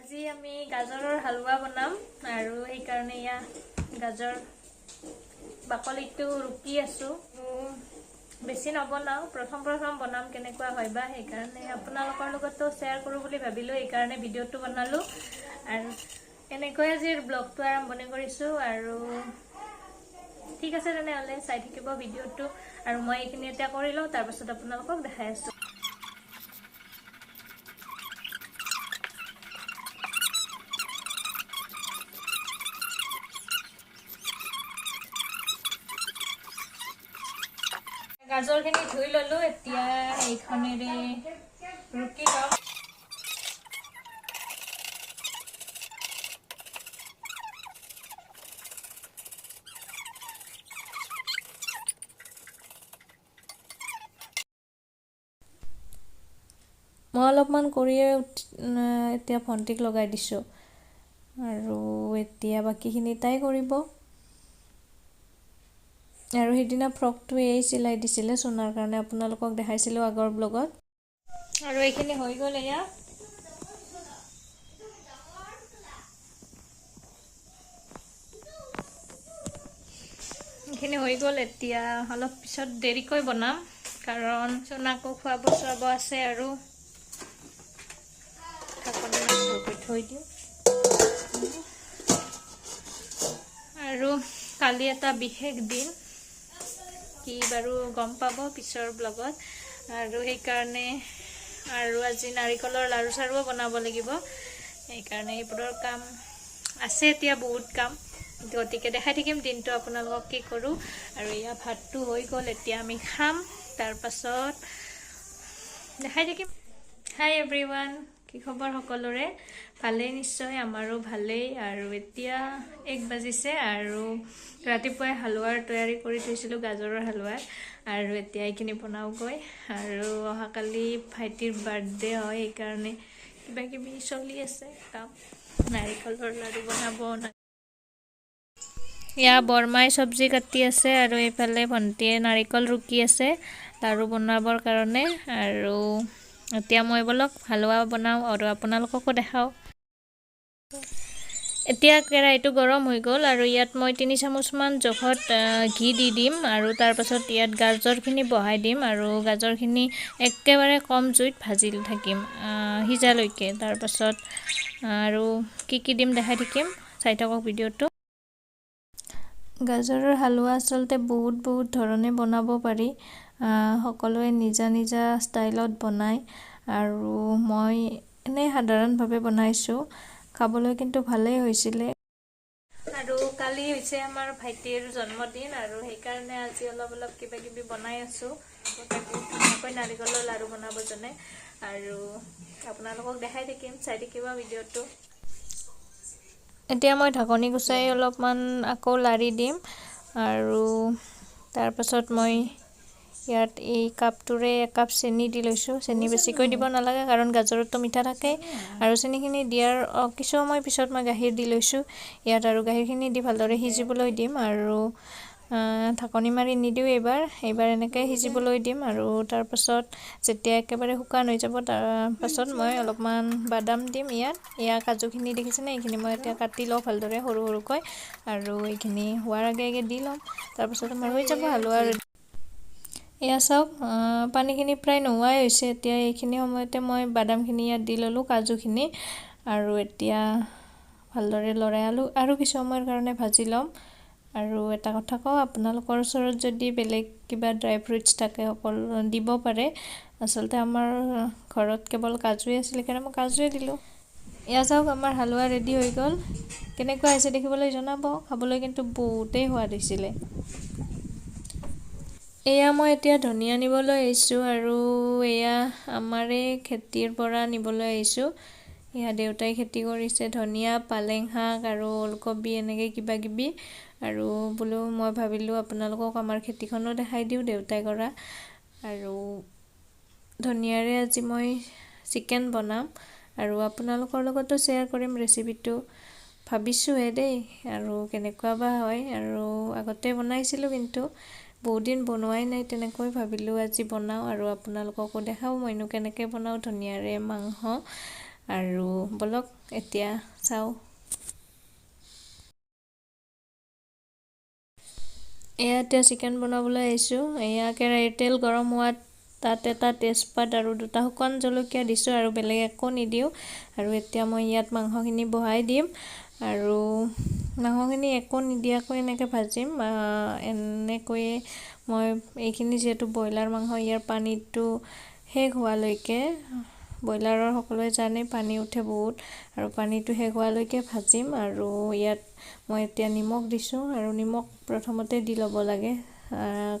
আজি আমি গাজৰৰ হালৱা বনাম আৰু সেইকাৰণে ইয়া গাজৰ বাকলিটো ৰুকি আছো। বেছি নবনাও, প্ৰথম প্ৰথম বনাম, কেনেকুৱা হয় বা সেইকাৰণে আপোনালোকৰ লগতো শ্বেয়াৰ কৰোঁ বুলি ভাবিলোঁ, সেইকাৰণে ভিডিঅ'টো বনালোঁ। আৰু এনেকৈ আজিৰ ব্লগটো আৰম্ভণি কৰিছোঁ। আৰু ঠিক আছে, তেনেহ'লে চাই থাকিব ভিডিঅ'টো। আৰু মই এইখিনি এতিয়া কৰি লওঁ, তাৰপাছত আপোনালোকক দেখাই আছোঁ। গাজৰখিনি ধুই ল'লোঁ, এতিয়া এইখনেৰে ৰুকি ল'ম। মই অলপমান কৰিয়ে এতিয়া ভণ্টিক লগাই দিছোঁ আৰু এতিয়া বাকীখিনি তাই কৰিব। আৰু সেইদিনা ফ্ৰকটো এই চিলাই দিছিলে সোণাৰ কাৰণে, আপোনালোকক দেখাইছিলোঁ আগৰ ব্লগত। আৰু এইখিনি হৈ গ'ল। এয়া এইখিনি হৈ গ'ল। এতিয়া অলপ পিছত দেৰিকৈ বনাম, কাৰণ সোণাকো খুৱাব চুৱাব আছে। আৰু ঢাকনি ভালকৈ থৈ দিওঁ। আৰু কালি এটা বিশেষ দিন, কি বাৰু গম পাব পিছৰ ব্লগত। আৰু সেইকাৰণে আৰু আজি নাৰিকলৰ লাড়ু চাড়ুও বনাব লাগিব, সেইকাৰণে এইবোৰৰ কাম আছে এতিয়া বহুত কাম। গতিকে দেখাই থাকিম দিনটো আপোনালোকক কি কৰোঁ। আৰু এয়া ভাতটো হৈ গ'ল, এতিয়া আমি খাম, তাৰপাছত দেখাই থাকিম। হাই এভৰিৱান, কি খবৰ সকলোৰে? ভালেই নিশ্চয়, আমাৰো ভালেই। আৰু এতিয়া 1 বাজিছে আৰু ৰাতিপুৱাই হালোৱাৰ তৈয়াৰী কৰি থৈছিলোঁ, গাজৰৰ হালোৱাৰ। আৰু এতিয়া এইখিনি বনাওগৈ। আৰু অহাকালি ভাইটিৰ বাৰ্থডে হয়, সেইকাৰণে কিবা কিবি চলি আছে কাম। নাৰিকলৰ লাড়ু বনাব। এয়া বৰমাই চব্জি কাটি আছে আৰু এইফালে ভণ্টিয়ে নাৰিকল ৰুকি আছে লাড়ু বনাবৰ কাৰণে। আৰু এতিয়া মই বলক হালোৱা বনাওঁ আৰু আপোনালোককো দেখাওঁ। এতিয়া কেৰাহীটো গৰম হৈ গ'ল আৰু ইয়াত মই 3 চামুচমান জোখত ঘি দি দিম। আৰু তাৰপাছত ইয়াত গাজৰখিনি বহাই দিম আৰু গাজৰখিনি একেবাৰে কম জুইত ভাজি থাকিম সিজালৈকে। তাৰপাছত আৰু কি কি দিম দেখাই থাকিম, চাই থাকক ভিডিঅ'টো। গাজৰৰ হালোৱা আচলতে বহুত বহুত ধৰণে বনাব পাৰি, সকলোৱে নিজা নিজা ষ্টাইলত বনায়। আৰু মই এনেই সাধাৰণভাৱে বনাইছোঁ, খাবলৈ কিন্তু ভালেই হৈছিলে। আৰু কালি হৈছে আমাৰ ভাইটিৰ জন্মদিন আৰু সেইকাৰণে আজি অলপ অলপ কিবা কিবি বনাই আছোঁ। বহুত ধুনীয়াকৈ নাৰিকলৰ লাড়ু বনাব জানে আৰু আপোনালোকক দেখাই থাকিম, চাই থাকিব ভিডিঅ'টো। এতিয়া মই ঢাকনি গুচাই অলপমান আকৌ লাৰি দিম। আৰু তাৰপাছত মই ইয়াত এই কাপটোৰে একাপ চেনি দি লৈছোঁ। চেনি বেছিকৈ দিব নালাগে, কাৰণ গাজৰততো মিঠা থাকে। আৰু চেনিখিনি দিয়াৰ কিছু সময় পিছত মই গাখীৰ দি লৈছোঁ ইয়াত। আৰু গাখীৰখিনি দি ভালদৰে সিজিবলৈ দিম। আৰু ঢাকনি মাৰি নিদিওঁ এইবাৰ, এইবাৰ এনেকৈ সিজিবলৈ দিম। আৰু তাৰপাছত যেতিয়া একেবাৰে শুকান হৈ যাব, তাৰপাছত মই অলপমান বাদাম দিম ইয়াত। এয়া কাজুখিনি দেখিছেনে, এইখিনি মই এতিয়া কাটি লওঁ ভালদৰে সৰু সৰুকৈ। আৰু এইখিনি হোৱাৰ আগে আগে দি ল'ম, তাৰপাছত আমাৰ হৈ যাব হালোৱা। এয়া চাওক, পানীখিনি প্ৰায় নোহোৱাই হৈছে। এতিয়া এইখিনি সময়তে মই বাদামখিনি ইয়াত দি ল'লোঁ, কাজুখিনি। আৰু এতিয়া ভালদৰে লৰাই আলু আৰু কিছু সময়ৰ কাৰণে ভাজি ল'ম। আৰু এটা কথা কওঁ, আপোনালোকৰ ওচৰত যদি বেলেগ কিবা ড্ৰাই ফ্ৰুটছ থাকে সকলো দিব পাৰে। আচলতে আমাৰ ঘৰত কেৱল কাজুৱে আছিলে, সেইকাৰণে মই কাজুৱে দিলোঁ। এয়া চাওক, আমাৰ হালোৱা ৰেডি হৈ গ'ল। কেনেকুৱা হৈছে দেখিবলৈ জনাব, খাবলৈ কিন্তু বহুতেই সোৱাদ হৈছিলে। এয়া মই এতিয়া ধনিয়া নিবলৈ আহিছোঁ আৰু এয়া আমাৰে খেতিৰ পৰা নিবলৈ আহিছোঁ। এয়া দেউতাই খেতি কৰিছে ধনিয়া, পালেং শাক আৰু ওলকবি এনেকৈ কিবা কিবি। আৰু বোলো মই ভাবিলোঁ আপোনালোকক আমাৰ খেতিখনো দেখাই দিওঁ দেউতাই কৰা। আৰু ধনিয়াৰে আজি মই চিকেন বনাম আৰু আপোনালোকৰ লগতো শ্বেয়াৰ কৰিম ৰেচিপিটো, ভাবিছোঁহে দেই আৰু কেনেকুৱা বা হয়। আৰু আগতে বনাইছিলোঁ কিন্তু বহুত দিন বনোৱাই নাই, তেনেকৈ ভাবিলোঁ আজি বনাওঁ আৰু আপোনালোককো দেখাওঁ মইনো কেনেকৈ বনাওঁ ধনিয়াৰে মাংস। আৰু বলক এতিয়া চাওঁ। এয়া এতিয়া চিকেন বনাবলৈ আহিছোঁ। এয়া কেৰাহীৰ তেল গৰম হোৱাত তাত এটা তেজপাত আৰু দুটা শুকান জলকীয়া দিছোঁ আৰু বেলেগ একো নিদিওঁ। আৰু এতিয়া মই ইয়াত মাংসখিনি বহাই দিম আৰু মাংসখিনি একো নিদিয়াকৈ এনেকৈ ভাজিম। এনেকৈয়ে মই এইখিনি যিহেতু ব্ৰইলাৰ মাংস, ইয়াৰ পানীটো শেষ হোৱালৈকে, ব্ৰইলাৰৰ সকলোৱে জানে পানী উঠে বহুত, আৰু পানীটো শেষ হোৱালৈকে ভাজিম। আৰু ইয়াত মই এতিয়া নিমখ দিছোঁ আৰু নিমখ প্ৰথমতে দি ল'ব লাগে,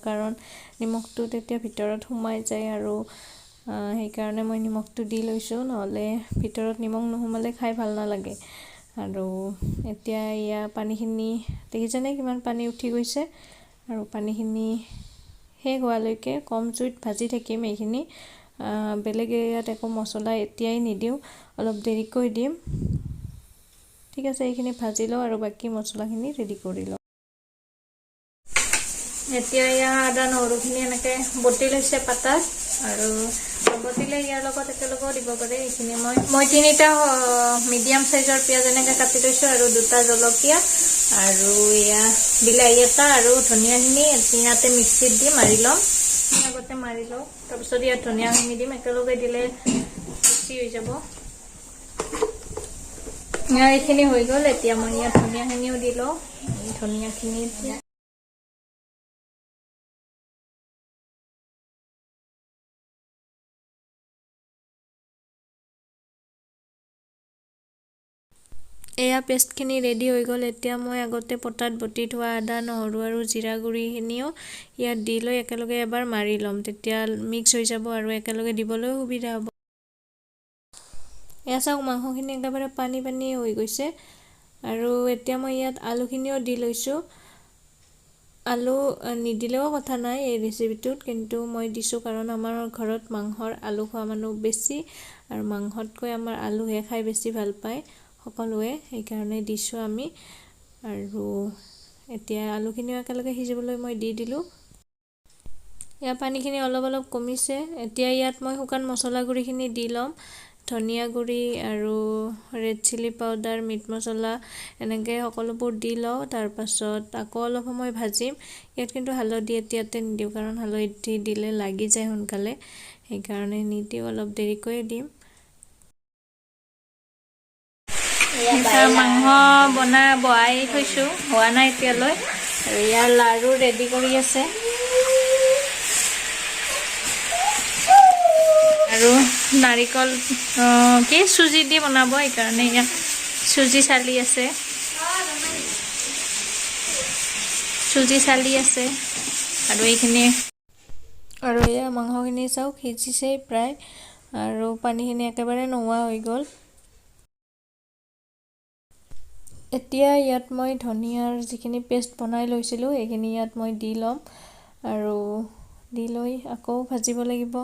কাৰণ নিমখটো তেতিয়া ভিতৰত সোমাই যায় আৰু সেইকাৰণে মই নিমখটো দি লৈছোঁ, নহ'লে ভিতৰত নিমখ নোসোমালে খাই ভাল নালাগে। আৰু এতিয়া ইয়াৰ পানীখিনি দেখিছেনে কিমান পানী উঠি গৈছে, আৰু পানীখিনি শেষ হোৱালৈকে কম জুইত ভাজি থাকিম এইখিনি। বেলেগ ইয়াত একো মছলা এতিয়াই নিদিওঁ, অলপ দেৰিকৈ দিম। ঠিক আছে, এইখিনি ভাজি লওঁ আৰু বাকী মছলাখিনি ৰেডি কৰি লওঁ। এতিয়া ইয়াৰ আদা নহৰুখিনি এনেকৈ বটি লৈছে পাতাত, আৰু বটিলে ইয়াৰ লগত একেলগেও দিব পাৰে। এইখিনি মই 3টা মিডিয়াম চাইজৰ পিঁয়াজ এনেকৈ কাটি লৈছোঁ আৰু 2টা জলকীয়া আৰু এয়া বিলাহী এটা আৰু ধনিয়াখিনি ইয়াতে মিক্সিত দি মাৰি ল'ম। আগতে মাৰি লওঁ, তাৰপিছত ইয়াত ধনিয়াখিনি দিম, একেলগে দিলে বেছি হৈ যাব। এইখিনি হৈ গ'ল, এতিয়া মই ইয়াত ধনিয়াখিনিও দি লওঁ। ধনিয়াখিনি এতিয়া এয়া পেষ্টখিনি ৰেডি হৈ গ'ল। এতিয়া মই আগতে পটাত বটি থোৱা আদা নহৰু আৰু জিৰা গুড়িখিনিও ইয়াত দি লৈ একেলগে এবাৰ মাৰি ল'ম, তেতিয়া মিক্স হৈ যাব আৰু একেলগে দিবলৈও সুবিধা হ'ব। এয়া চাওক মাংসখিনি একেবাৰে পানী পানী হৈ গৈছে। আৰু এতিয়া মই ইয়াত আলুখিনিও দি লৈছোঁ। আলু নিদিলেও কথা নাই এই ৰেচিপিটোত, কিন্তু মই দিছোঁ কাৰণ আমাৰ ঘৰত মাংসৰ আলু খোৱা মানুহ বেছি আৰু মাংসতকৈ আমাৰ আলুহে খাই বেছি ভাল পায় সকলোৱে, সেইকাৰণে দিছোঁ আমি। আৰু এতিয়া আলুখিনিও একেলগে সিজিবলৈ মই দি দিলোঁ। ইয়াৰ পানীখিনি অলপ অলপ কমিছে। এতিয়া ইয়াত মই শুকান মছলা গুড়িখিনি দি ল'ম, ধনিয়া গুড়ি আৰু ৰেড চিলি পাউডাৰ, মিট মছলা এনেকৈ সকলোবোৰ দি লওঁ। তাৰপাছত আকৌ অলপ সময় ভাজিম। ইয়াত কিন্তু হালধি এতিয়াতে নিদিওঁ, কাৰণ হালধি দিলে লাগি যায় সোনকালে, সেইকাৰণে নিদিওঁ, অলপ দেৰিকৈয়ে দিম। মাংস বহাই থৈছোঁ, হোৱা নাই এতিয়ালৈ। আৰু ইয়াৰ লাড়ু ৰেডি কৰি আছে। আৰু নাৰিকল কি চুজি দি বনাব, সেইকাৰণে ইয়াত চুজি চালি আছে, চুজি চালি আছে। আৰু এইখিনি আৰু এয়া মাংসখিনি চাওক সিজিছেই প্ৰায় আৰু পানীখিনি একেবাৰে নোহোৱা হৈ গ'ল। এতিয়া ইয়াত মই ধনিয়াৰ যিখিনি পেষ্ট বনাই লৈছিলোঁ সেইখিনি ইয়াত মই দি ল'ম আৰু দি লৈ আকৌ ভাজিব লাগিব।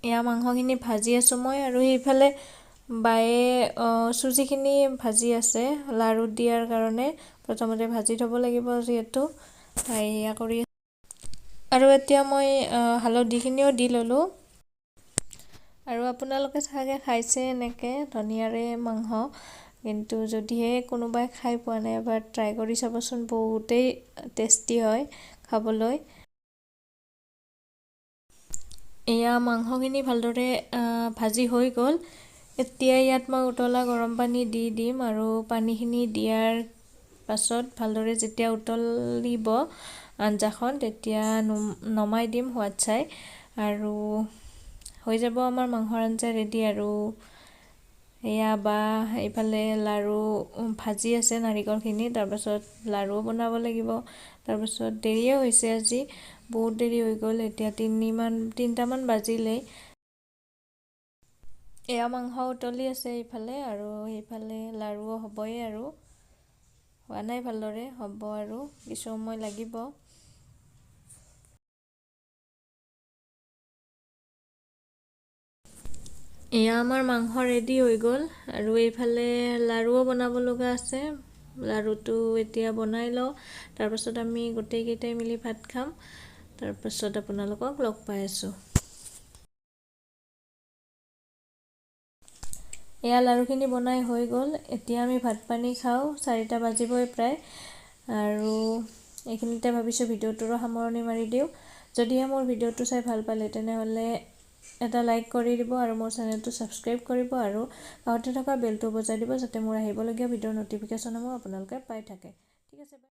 এয়া মাংসখিনি ভাজি আছোঁ মই আৰু সেইফালে বায়ে চুজিখিনি ভাজি আছে লাড়ু দিয়াৰ কাৰণে। প্ৰথমতে ভাজি থ'ব লাগিব যিহেতু, তাই এয়া কৰি। আৰু এতিয়া মই হালধিখিনিও দি ল'লোঁ। আৰু আপোনালোকে চাগে খাইছে এনেকৈ ধনিয়াৰে মাংস, কিন্তু যদিহে কোনোবাই খাই পোৱা নাই এবাৰ ট্ৰাই কৰি চাবচোন, বহুতেই টেষ্টি হয় খাবলৈ। এয়া মাংসখিনি ভালদৰে ভাজি হৈ গ'ল। এতিয়া ইয়াত মই উতলা গৰম পানী দি দিম আৰু পানীখিনি দিয়াৰ পাছত ভালদৰে যেতিয়া উতলিব আঞ্জাখন তেতিয়া নমাই দিম সোৱাদ চাই, আৰু হৈ যাব আমাৰ মাংসৰ আঞ্জা ৰেডি। আৰু এয়া বা এইফালে লাড়ু ভাজি আছে নাৰিকলখিনি, তাৰপাছত লাড়ুও বনাব লাগিব। তাৰপাছত দেৰিয়ে হৈছে আজি, বহুত দেৰি হৈ গ'ল, এতিয়া 3টামান বাজিলেই। এয়া মাংস উতলি আছে এইফালে আৰু সেইফালে লাড়ুও হ'বই, আৰু হোৱা নাই ভালদৰে, হ'ব আৰু কিছু সময় লাগিব। এয়া আমাৰ মাংস ৰেডি হৈ গ'ল। আৰু এইফালে লাড়ুও বনাব লগা আছে, লাড়ুটো এতিয়া বনাই লওঁ, তাৰপাছত আমি গোটেইকেইটাই মিলি ভাত খাম। তাৰপাছত আপোনালোকক লগ পাই আছোঁ। এয়া লাড়ুখিনি বনাই হৈ গ'ল। এতিয়া আমি ভাত পানী খাওঁ, 4টা বাজিবই প্ৰায়। আৰু এইখিনিতে ভাবিছোঁ ভিডিঅ'টোৰো সামৰণি মাৰি দিওঁ। যদিহে মোৰ ভিডিঅ'টো চাই ভাল পালে তেনেহ'লে এটা লাইক কৰি দিব আৰু মোৰ চেনেলটো ছাবস্ক্ৰাইব কৰিব আৰু কাষতে থকা বেলটো বজাই দিব, যাতে মোৰ আহিবলগীয়া ভিডিঅ'ৰ ন'টিফিকেশ্যনসমূহ আপোনালোকে পাই থাকে। ঠিক আছে।